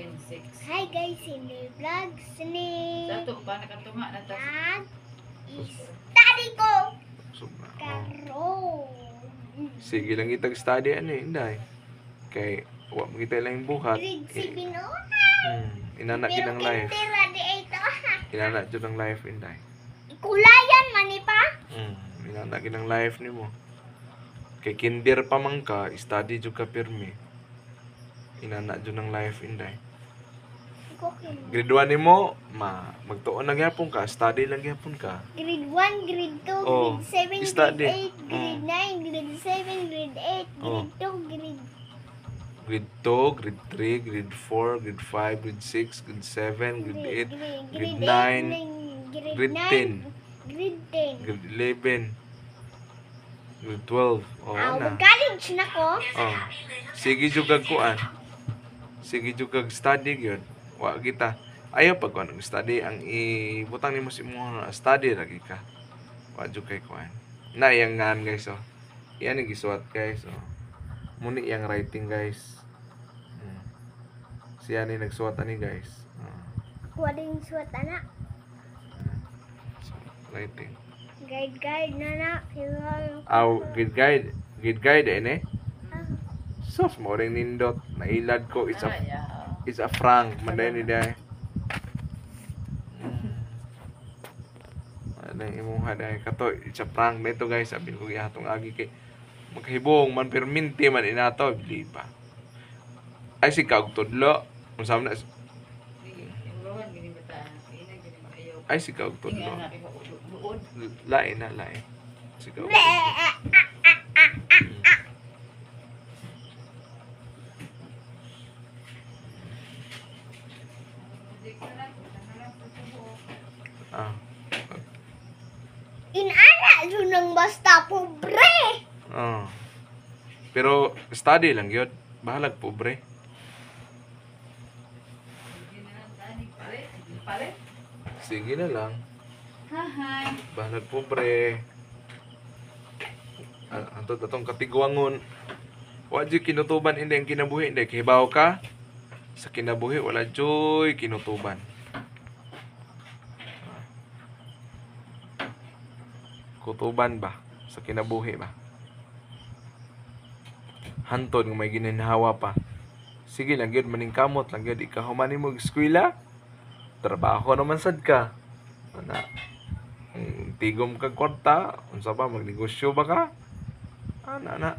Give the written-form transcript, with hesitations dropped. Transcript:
7, 6. Hi guys, in vlog ni Sa ato pa nakatunga na ta. Nag study ko Sobra. Oh. karon. Sige lang itag study ano eh, inday. Kay wa mo kita lang buhat. Grade 7 oh. Inana Pero gid ang life. kinder di ito ha. Inana jud ang life, inday. Ikulayan man ni pa. Inana gid ang life nimo. Kay kinder pa man ka, study jud ka pirmi. Inana jud ang life, inday. Iko kinder. Grade 1 nimo, ma magtuon na gyapon ka, study lang gyapon ka. Grade 1, grade 2, Oh, grade 7, study. grade 8, grade 9, grade 7, grade 8, grade 2, grade Grade 2, grade 3, grade 4, grade 5, grade 6, grade 7, grade 8, grade 9, 9, grade 10, grade 10. grade 11, grade 12. Oh, Ah, na. mag-college na ko. Oh. Sige jud kag kuan. Sige jud kag study gyud. Wa kita. Ayaw pag kuan og study ang ibutang nimo sa imong study ra gyud ka. Wa jud kay kuan. Na iyang ngan guys oh. Iyan ang gisuwat guys oh. Muni iyang writing guys. Siya ni nagsuwat ani guys. Oh. Kuha din suwat ana. So, writing. Guide guide na na. Kailangan Aw, grade guide. Grade guide eh ne. Ah, Sus, mo ring nindot. Nailad ko. It's a Ah, yeah. It's a prank. Manday ni day. Ano yung imong haday kato, it's a prank na ito guys. Sabi ko gihatong agi kay magkahibong man perminti man inato bili pa. Ay si kag tudlo. Unsa man na Sige, imuruhan gini bata. Ina gini ayaw. ay si kag tudlo. Inga na luod. Lain na lain. Si kag. Bleh. Ah. Inana yun ang basta pobre. Oh. Pero study lang gyud. Bahalag pobre. Sige na lang tani palit. Palit. Sige na lang. Hahay. Bahalag pobre. Ah, antod atong katiguangon. Wa jud kinutuban hindi ang kinabuhi hindi kahibaw ka. Sa kinabuhi wala joy kinutuban. Kutuban ba sa kinabuhi ba? Hantod nga may gininhawa pa. Sige lang gyud maningkamot lang gyud ikaw man nimo eskwela. Trabaho naman sad ka. Ana. Ang tigom kag kwarta, unsa ba magnegosyo ba ka? Ana na.